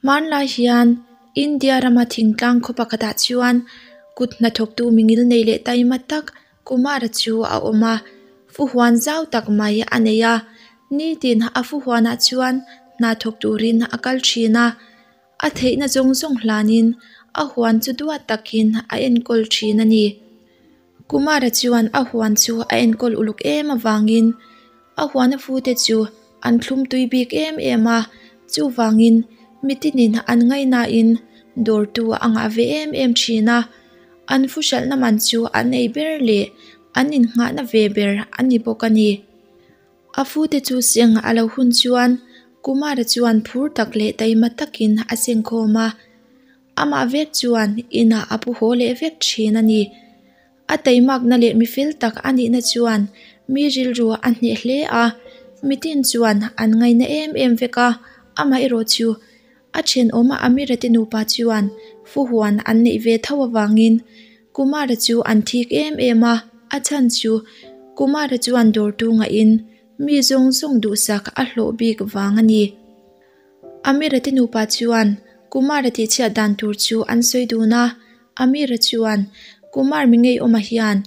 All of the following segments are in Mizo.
Hmanlai hian India rama thingtlang khaw pakhatah chuan kut hnathawktu mingil nei leh taima tak Kumara chu a awm a, fuhuan zau tak mai a nei a, nitin a fuhuanah chuan hna thawk turin a kal thin a, a theihna zawng zawng hlanin a huan chu duat takin a enkawl thin a ni. Kumara chuan a huan chu a enkawl uluk em avangin a huana fute chu an thlum tui bik em em a, chuvangin mitinin an ngaihnain dawrtu a ngah ve em em thin a, an fu hralhna man chu an ei ber leh an innghahna ve ber a ni bawk a ni. A fute chu seng a lo hun chuan Kumara chuan phur tak leh taima takin a sengkhawm a, amah vek chuan inah a pu haw leh vek thin a ni. A teimakna leh mi fel tak a nihna chuan mi rilru a hneh hle a, mitin chuan an ngaina em em vek a, amaherawh chu a thenawm Amira te nupa chuan fuhuan an neih ve tho avangin Kumara chu an thik em em a, a chhan chu Kumara chuan dawrtu ngahin mi zawng zawng duhsak a hlawh bik vang a ni. Amira te nupa chuan Kumara tihchhiat dan tur chu an sawi dun a, Amira chuan, Kumar mi ngeiawma hian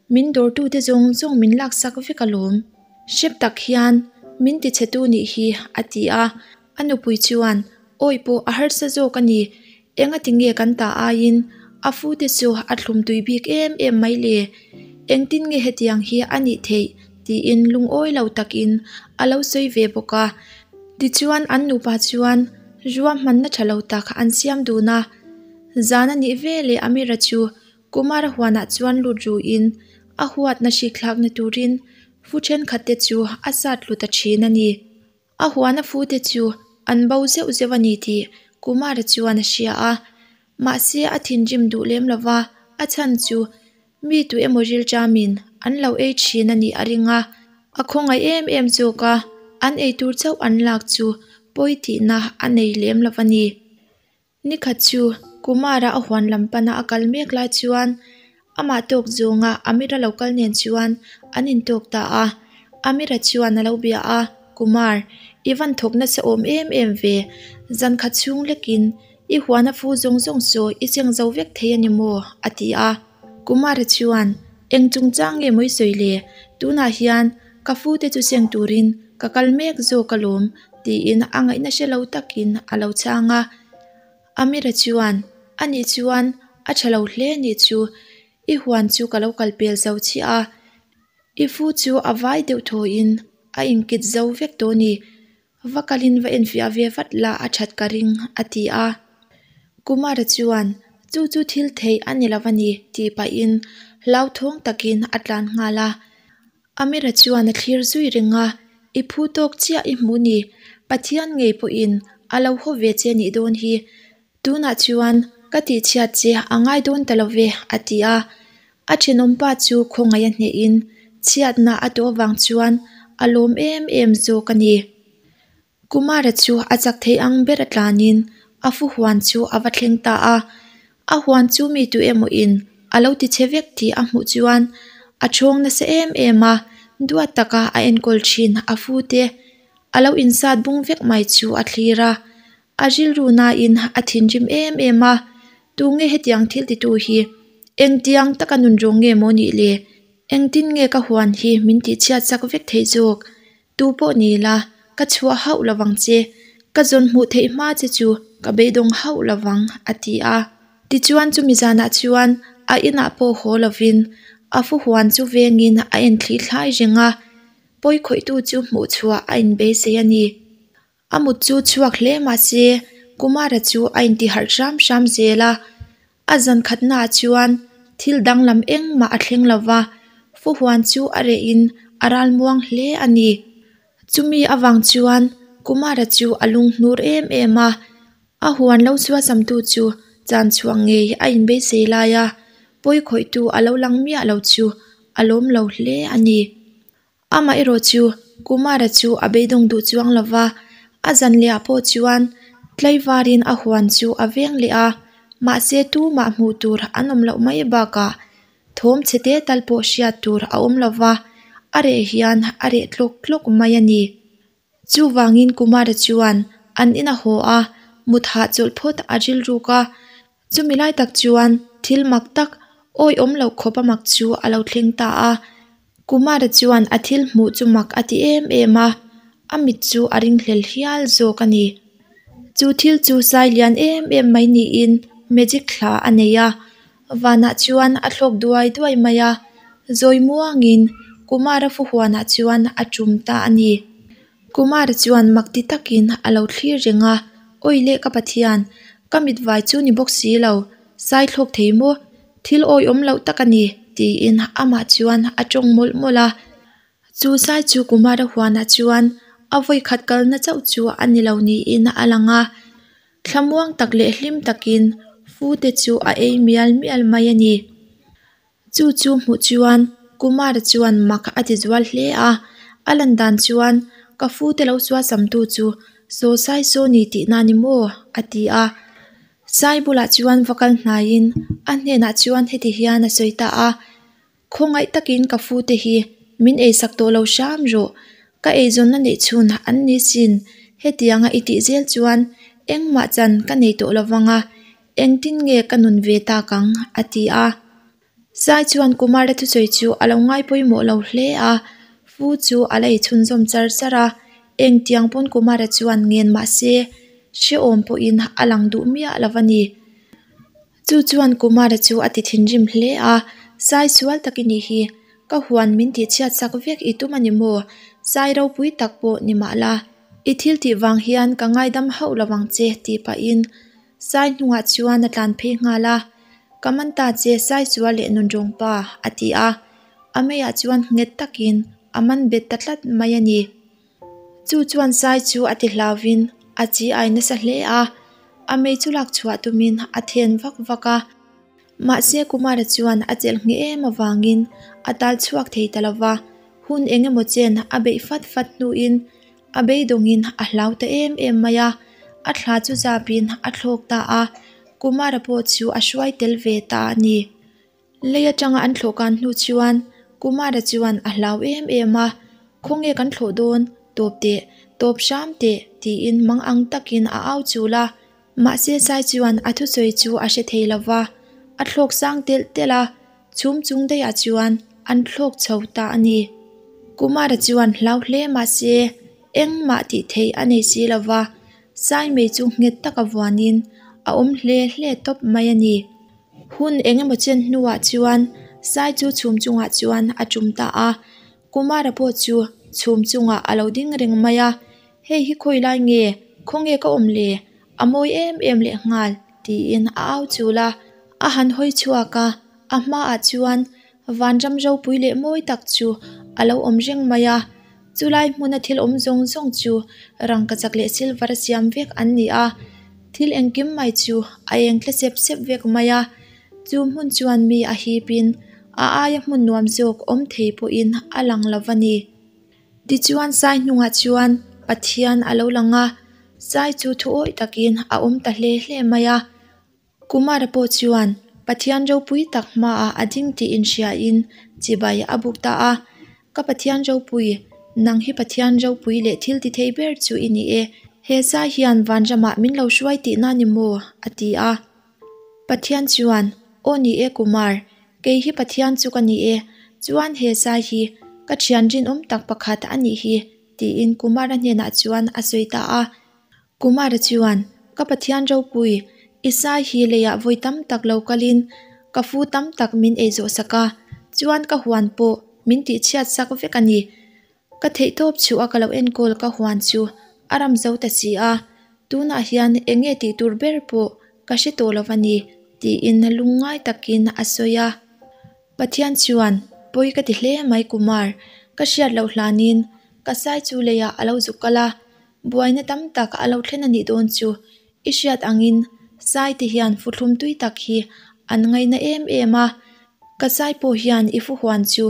min dawrtute zawng zawng min laksak vek alawm. Hrep tak hian min tichhetu nih hi, a ti a. A nupui chuan, Awi pawh a harsa zawk a ni. Engati nge kan ta aiin a fute chu a thlum tui bik em em mai le? Engtin nge hetiang hi a nih theih? tiin lungawi lo takin a lo sawi ve bawk a. Tichuan an nupa chuan ruahmanna tha lo tak an siam dun a. Zan a nih ve leh Amira chu Kumara huanah chuan lut ruin a huatna hrikthlakna turin fu thenkhatte chu a sat tlu ta thin a ni. A huana fute chu an bo zeuh zeuh a ni tih Kumara chuan a hria a, mahse a thinrim duh lem lo va, a chhan chu mi tu emaw rilṭamin an lo ei thin a nih a ring a, a khawngaih em em zawk a, an eitur chauh an lak chu pawi tihna a nei lem lo va ni. Nikhat chu Kumara a huan lam pana a kal mek lai chuan amah tawk zawnga Amira lo kal nen chuan an intawk ta a. Amira chuan a lo bia a, Kumar, i van thawk nasa awm em em ve, zan khat chhung lekin i huana fu zawng zawng saw i cheng zo vek thei a ni maw? a ti a. Kumara chuan, Eng chungchang nge mawi sawi le? Tunah hian ka fute chu cheng turin ka kal mek zawk alawm tiin a ngaihna hre lo takin a lo chhang a. Amira chuan, Anih chuan a tha lo hle anih chu, i huan chu ka lo kal pel zo chiah a, i fu chu a vai deuh thawiin a inkit zo vek tawh a ni, va kalin va enfiah ve vat la a that ka ring, a ti a. Kumara chuan, Chu chu thil theih a ni lo a ni, tih pahin hlauthawng takin a tlan nghal a. Amira chuan a thlir zui reng a, I phu tawk chiah i hmu ni, Pathian ngei pawhin a lo haw ve che nih dawn hi. Tunah chuan ka tihchhiat che a ngai dawn ta lo ve, a ti a. A thenawmpa chu khawngaih a hnehin chhiatna a tawh avang chuan a lawm em em zawk a ni. Kumara chu a chak thei ang ber a tlanin a fu huan chu a va thleng ta a. A huan chu mi tu emaw in a lo ti che vek tih a hmuh chuan a thawng nasa em em a, duat taka a enkawl thin a fu te a lo insat bung vek mai chu a thlir a. A rilru nain a thinrim em em a, Tunge hetiang thil titu hi? Engtiang taka nunrawng nge maw nih le? Engtin nge ka huan hi min tihchhiat chak vek theih zawk? Tu pawh ni la, ka chhuah hauh lo vang che. Ka zawn hmuh theih hma che chu ka beidawng hauh lo vang, a ti a. Tichuan chumi zanah chuan a inah pawh haw lovin a fu huan chu vengin a enthli thlai reng a, pawi khawihtu chu hmuh chhuah a inbeisei a ni. A mut chu chhuak hle mah se Kumara chu a intiharh hram hram zel a, a zan khatnaah chuan thil danglam engmah a thleng lo va, Fuhuan chu a rehin a ralmuang hle a ni. Chumi avang chuan Kumara chu a lunghnur em em a, a huan lo chhuasamtu chu chan chhuah ngei a inbeisei lai a, pawi khawihtu a lo lang miah lo chu a lawm lo hle a ni. Amaherawh chu Kumara chu a beidawng duh chuang lo va, a zan lehah pawh chuan tlaivarin a huan chu a veng leh a, mahse tumah hmuh tur an awm loh mai bakah thawm chhe te tal pawh hriat tur a awm lo va, a reh hian a reh tlawk tlawk mai a ni. Chuvangin Kumara chuan an in a haw a, Mut hahchawlh phawt a rilruk a, chumi lai tak chuan thil mak tak awihawm loh khawp a mak chu a lo thleng ta a. Kumara chuan a thil hmuh chu mak a ti em em a, a mit chu a ringhlel hial zawk a ni. Chu thil chu sai lian em em mai niin magic thla a nei a, vanah chuan a thlawk duai duai mai a, zawi muangin Kumara fuhuanah chuan a tum ta a ni. Kumara chuan mak ti takin a lo thlir reng a, Awile ka Pathian, ka mit vai chu ni bawk si lo, sai thlawk thei maw? Thil awihawm loh tak a ni, tiin amah chuan a tawng mawlh mawlh a. Chu sai chu Kumara huanah chuan a vawikhat kalna chauh chu a ni lo niin a lang a. Thlamuang tak leh hlim takin fu te chu a ei mial mial mai a ni. Chu chu hmuh chuan Kumara chuan mak a ti zual hle a, a lan dan chuan ka fu te lo suasamtu chu saw sai saw ni tihna ni maw? a ti a. Sai bulah chuan va kal hnaiin a hnenah chuan heti hian a sawi ta a, Khawngaih takin ka fu te hi min eisak tawh lo hram rawh, ka eizawnna neih chhun an ni sin, hetianga i tih zel chuan engmah chan ka nei tawh lovang a, Engtin nge ka nun ve tak ang? a ti a. Sai chuan Kumara thusawi chu a lo ngai pawimawh lo hle a, fu chu a la ichhunzawm char char a. Engtiang pawn Kumara chuan ngen mah se, hrehawm pawhin a lang duh miah lo a ni. Chu chuan Kumara chu a ti thinrim hle a, Sai sual tak i nih hi, ka huan min tihchhiat sak vek i tum a ni maw? Sai ropui tak pawh ni mah la, i thil tih vang hian ka ngaidam hauh lo ang che tih pahin Sai hnungah chuan a tlan phei nghal a, Ka man ta che Sai sual leh nunrawng pa, a ti a. A meiah chuan nghet takin a man bet ta tlat mai a ni. Chu chuan Sai chu a ti hlauvin a chi ai nasa hle a, a mei chu lak chhuah tumin a then vak vak a. Mahse Kumara chuan a chelh ngheh em avangin a tal chhuak thei ta lo va, hun eng emaw chen a beih fat fat hnuin A beidawngin a hlau ta em em mai a, a thla chu zapin a thlawk ta a, Kumara pawh chu a hruai tel ve ta a ni. Lei atanga an thlawh kan hnu chuan Kumara chuan a hlau em em a, Khawnge kan thlawh dawn? Tawp teh, tawp hram teh, tiin mang ang takin a au chul a. Mahse Sai chuan a thusawi chu a hre thei lo va, a thlawk sang telh telh a, chhum chung daihah chuan an thlawk chho ta a ni. Kumara chuan hlau hle mahse engmah tih theih a nei si lo va, Sai mei chu nghet taka vuanin a awm hle hle tawp mai a ni. Hun eng emaw chen hnuah chuan Sai chu chhum chungah chuan a tum ta a, Kumara pawh chu chhum chungah a lo ding reng mai a, Hei hi khawi lai nge? Khawnge ka awm le? A mawi em em leh nghal, tiin a au chul a. A han hawi chhuak a, a hmaah chuan vanram ropui leh mawi tak chu a lo awm reng mai a. Chulai hmuna thil awm zawng zawng chu rangkachak leh silver a siam vek an ni a, thil engkim mai chu a eng tle sep sep vek mai a. Chu hmun chuan mi a hipin a aia hmun nuam zawk awm thei pawhin a lang lo va ni. Tichuan Sai hnungah chuan Pathian a lo lang a, Sai chu thu awih takin a awm ta hle hle mai a. Kumara pawh chuan Pathian ropui tak hmaah a ding tih inhriain chibai a buk ta a, Ka Pathian ropui, nang hi Pathian ropui leh thil ti thei ber chu i ni e. He Sai hian vanramah min lo hruai tihna ni maw? a ti a. Pathian chuan, Aw ni e Kumar, kei hi Pathian chu ka ni e, chuan he zai hi ka thian rinawm tak pakhat a nih hi, tiin Kumara hnenah chuan a sawi ta a. Kumara chuan, Ka Pathian ropui, i zai hi leiah vawi tam tak lo kalin ka fu tam tak min ei zawh sak a, chuan ka huan pawh min tihchhiat sak vek a ni. Ka theihtawp chhuah a ka lo enkawl ka huan chu a ram zo ta si a, tunah hian eng nge tih tur ber pawh ka hre tawh lo a ni, tiin lungngai takin a sawi a. Pathian chuan, Pawi ka ti hle mai Kumar, ka hriat loh hlanin ka sai chu leiah a lo zuk kal a, buaina tam tak a lo thlen a nih dawn chu i hriat angin sai te hian futhlum tui tak hi an ngaina em em a, ka sai pawh hian i fuhuan chu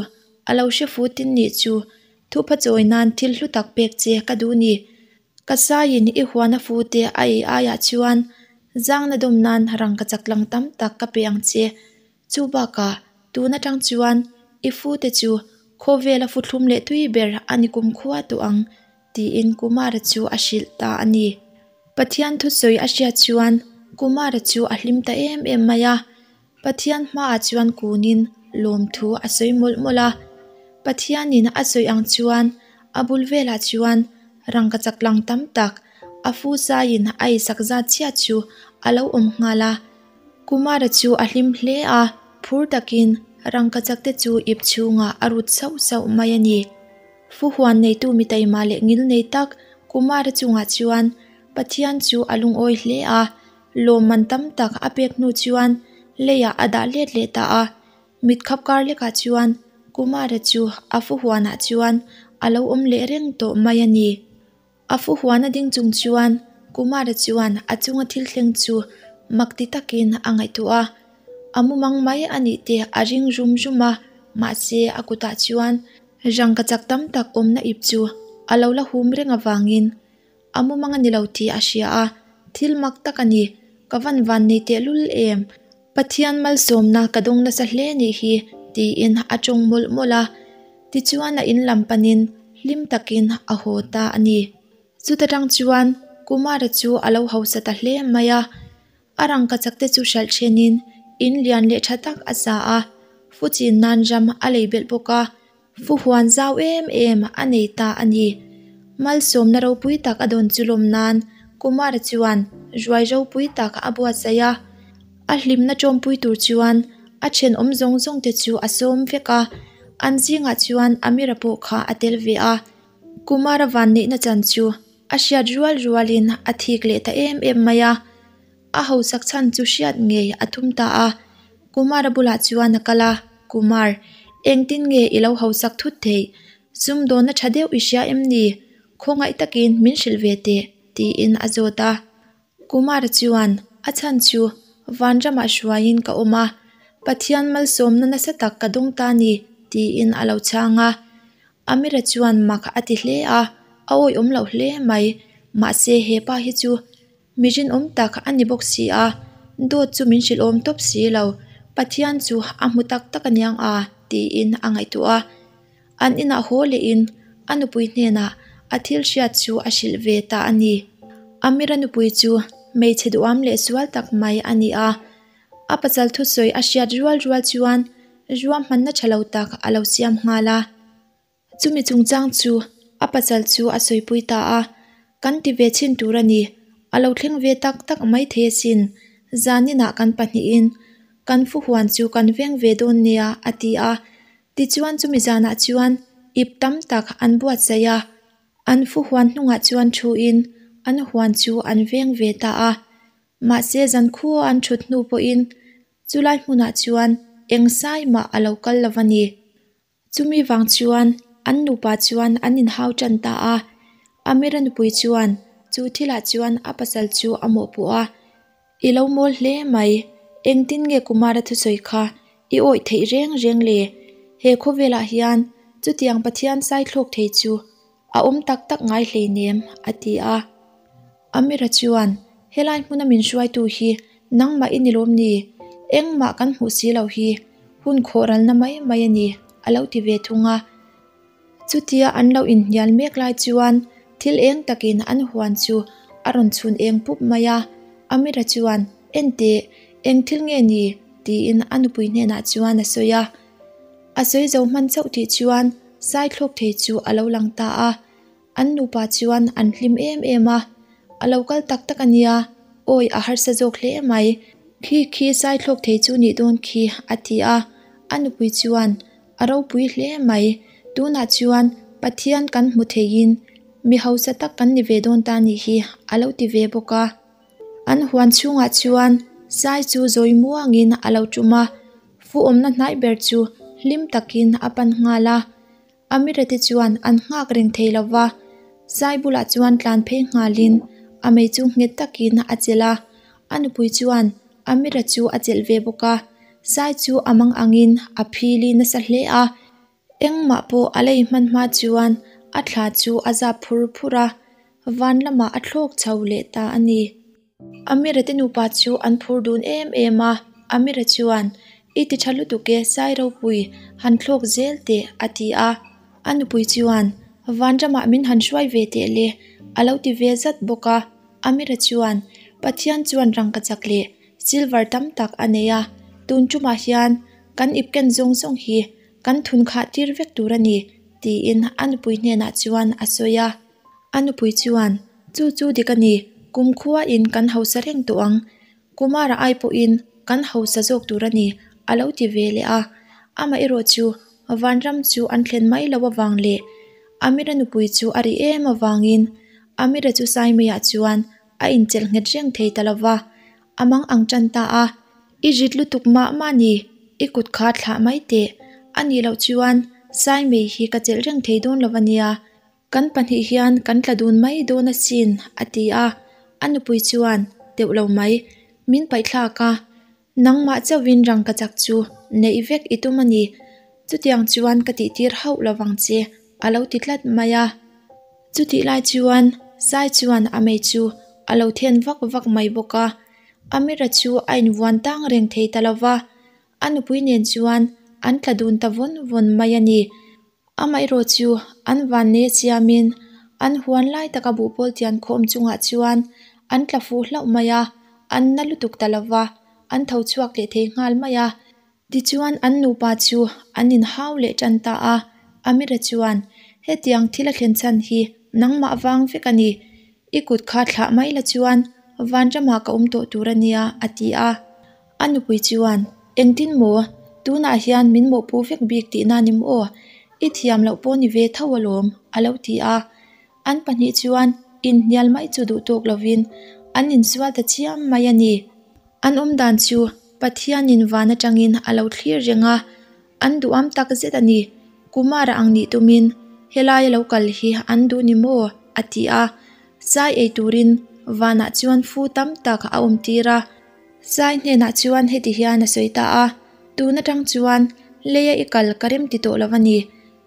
A lo hre fu tin nih chu thupha chawi nan thil hlu tak pek che ka duh ni. Ka saiin i huan a fu te a ei aiah chuan zangna dawm nan rangka chak lang tam tak ka pe ang che. Chu bakah tun atang chuan i fu te chu khawvel a fu thlum leh tui ber a ni kumkhua tawh ang tiin Kumara chu a hrilh ta a ni. Pathian thusawi a hriat chuan Kumara chu a hlim ta em em mai a, Pathian hmaah chuan kunin lawmthu a sawi mawlh mawlh a. Pathianin a sawi ang chuan a bul velah chuan rangkachak lang tam tak a fu saiin a eisak zat chiah chu a lo awm nghal a. Kumara chu a hlim hle a, phur takin rangkachak te chu ip chhungah a rut sauh sauh mai a ni. Fu huan neitu mi taima leh ngil nei tak Kumara chungah chuan Pathian chu a lungawi hle a, lawmman tam tak a pek hnu chuan leiah a dah let leh ta a. Mit khap kar lekah chuan Kumara chu a fu huanah chuan a lo awm leh reng tawh mai a ni. A fu huana ding chung chuan Kumara chuan a chunga thil thleng chu mak ti takin a ngaihtuah a. A mumang mai a nih te a ring rum rum a, mahse a kutah chuan rangkachak tam tak awmna ip chu a lo la hum reng avangin a mumang a ni lo tih a hria a, thil mak tak a ni, ka van van nei tehlul em? Pathian malsawmna ka dawng nasa hle nih hi tiin a tawng mawlh mawlh a, tichuan a in lam panin hlim takin a haw ta a ni. Chuta tang chuan Kumara chu a lo hausa ta hle mai a, a rangkachak te chu hralh thenin in lian leh tha tak a sa a, fu chin nan ram a lei belh bawk a, fu huan zau em em a nei ta a ni. Malsawmna ropui tak a dawn chu lawm nan Kumara chuan ruai ropui tak a buatsaih a, a hlimna tawmpui tur chuan a thenawm zawng zawng te chu a sawm vek a, an zingah chuan Amira pawh kha a tel ve a. Kumara vanneihna chan chu a hriat rual rualin a thik leh ta em em mai a, a hausak chhan chu hriat ngei a tum ta a. Kumara bulah chuan a kal a, Kumar, engtin nge i lo hausak thut theih? Sumdawnna tha deuh i hria em ni? Khawngaih takin min hrilh ve teh, tiin a zawt a. Kumara chuan, A chhan chu vanramah hruaiin ka awm a, Pathian malsawmna nasa tak ka dawng ta ni, tiin a lo chhang a. Amira chuan mak a ti hle a, a awihawm loh hle mai. Mahse he pa hi chu mi rinawm tak a ni bawk si a, dawt chu min hrilh awm tawp si lo, Pathian chu a hmu tak tak aniang a, tiin a ngaihtuah a. An inah haw lehin a nupui hnenah a thil hriat chu a hrilh ve ta a ni. Amira nupui chu hmeichhe duham leh sual tak mai a ni a, a pasal thusawi a hriat rual rual chuan ruahmanna tha lo tak a lo siam nghal a. Chumi chungchang chu a pasal chu a sawipui ta a, Kan ti ve chhin tur a ni, a lo thleng ve tak tak mai thei asin, zaninah kan pahnihin kan fu huan chu kan veng ve dawn nia a ti a. Tichuan chumi zanah chuan ip tam tak an buatsaih a, an fu huan hnungah chuan thuin an huan chu an veng ve ta a. Mahse zankhua an thut hnu pawhin chulai hmunah chuan eng sai mah a lo kal lo va ni. Chumi vang chuan an nupa chuan an inhau tan ta a, Amira nupui chuan chu thilah chuan a pasal chu a mawhpuh a, I lo mawl hle mai, engtin nge Kumara thusawi kha i awih theih reng reng le? He khawvelah hian chutiang Pathian saithlawk thei chu a awm tak tak ngai hleinem, a ti a. Amira chuan, Helai hmuna min hruaitu hi nangmah i ni lawm ni? Engmah kan hmuh si lo hi hun khawhralna mai mai a ni, a lo ti ve thung a. Chutia an lo inhnial mek lai chuan thil eng takin an huan chu a rawn chhun eng pup mai a. Amira chuan, Enteh, eng thil nge ni? tiin a nupui hnenah chuan a sawi a. A sawi zo hman chauh tih chuan Saithlawk thei chu a lo lang ta a. An nupa chuan an hlim em em a, a lo kal tak tak a nia, awi a harsa zawk hle mai, khi khi saithlawk thei chu nih dawn khi a ti a, a nupui chuan a ropui hle mai, tunah chuan Pathian kan hmu theiin mi hausa tak kan ni ve dawn ta nih hi a lo ti ve bawk a. An huan chhungah chuan sai chu zawi muangin a lo tum a, fu awmna hnaih ber chu hlim takin a pan nghal a. Amira te chuan an nghak reng thei lo va, Sai bulah chuan tlan phei nghalin a mei chu nghet takin a chelh a, a nupui chuan Amira chu a chelh ve bawk a, Sai chu a mang angin a phili nasa hle a, engmah pawh a lei hman hma chuan a thla chu a zap phur phur a, van lamah a thlawk chho leh ta a ni. Amira te nupa chu an phur dun em em a, Amira chuan, I ti tha lutuk e Sai ropui, han thlawk zel teh a ti a. A nupui chuan, Vanramah min han hruai ve teh le a lo ti ve zat bawk a. Amira chuan, Pathian chuan rangkachak leh silver tam tak a nei a, tun tumah hian kan ip ken zawng zawng hi kan thun khah tir vek tur a ni, tiin a nupui hnenah chuan a sawi a. A nupui chuan, Chu chu dik a ni, kumkhua in kan hausa reng tawh ang. Kumara ai pawhin kan hausa zawk tur a ni, a lo ti ve leh a. Amaherawh chu vanram chu an thlen mai loh avang leh Amira nupui chu a ri em avangin Amira chu Saimeiah chuan a inchelh nghet reng thei ta lo va, a mang ang tan ta a. I rit lutuk mah mah ni, i kut kha thlah mai teh. A nih loh chuan Saimei hi ka chelh reng thei dawn lo a nia. Kan pahnih hian kan tla dun mai dawn asin, a ti a. A nupui chuan, Teuh lo mai, min paihthlak a, nangmah chauhin rangkachak chu neih vek i tum a ni. Chutiang chuan ka tihtir hauh lo vang che, a lo ti tlat mai a. Chutih lai chuan Sai chuan a mei chu a lo then vak vak mai bawk a. Amira chu a invuan tang reng thei ta lo va, a nupui nen chuan an tla dun ta vawn vawn mai a ni. Amaherawh chu an vanne siamin an huan lai taka buhpawl tian khawm chungah chuan an tla fuh hlauh mai a, an na lutuk ta lo va, an tho chhuak leh thei nghal mai a. Tichuan an nupa chu an inhau leh tan ta a, Amira chuan, Hetiang thil a thlen chhan hi nangmah vang vek a ni. I kut kha thlah mai la chuan vanramah ka awm tawh tur a nia, a ti a. A nupui chuan, Engtin maw? Tunah hian min mawhpuh vek bik tihna ni maw? I thiam loh pawh ni ve tho alawm, a lo ti a. An pahnih chuan inhnial mai chu duh tawk lovin an insual ta chiam mai a ni. An awm dan chu Pathianin van atangin a lo thlir reng a, an duham tak zet a ni. Kumara ang nih tumin helai a lo kal hi an duh ni maw? a ti a. Sai ei turin vanah chuan fu tam tak a awm tir a. Sai hnenah chuan heti hian a sawi ta a, Tun atang chuan leia i kal ka rem ti tawh lo a ni.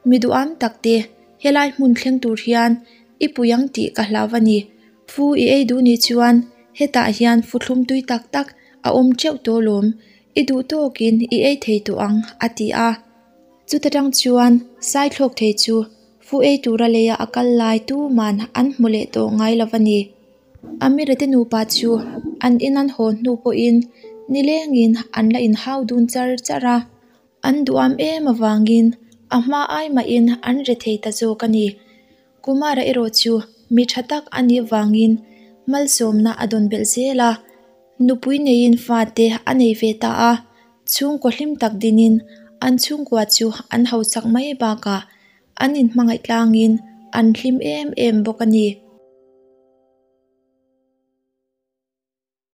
Mi duham tak te, helai hmun thleng tur hian i pui ang tih ka hlau a ni. Fu i ei duh nih chuan hetah hian fu thlum tui tak tak a awm teuh tawh lawm, i duh tawkin i ei thei tawh ang, a ti a. Chuta tang chuan sai thlawk thei chu fu ei tura leia a kal lai tuman an hmu leh tawh ngai lo a ni. Amira te nupa chu an in an haw hnu pawhin nilengin an la inhau dun char char a, an duham em avangin a hma ai mahin an re thei ta zawk a ni. Kumara erawh chu mi tha tak a nih vangin malsawmna a dawn belh zel a, nupui neiin fate a nei ve ta a, chhungkaw hlim tak dinin an chhungkua chu an hausak mai bakah an inhmangaih tlangin an hlim em em bawk a ni.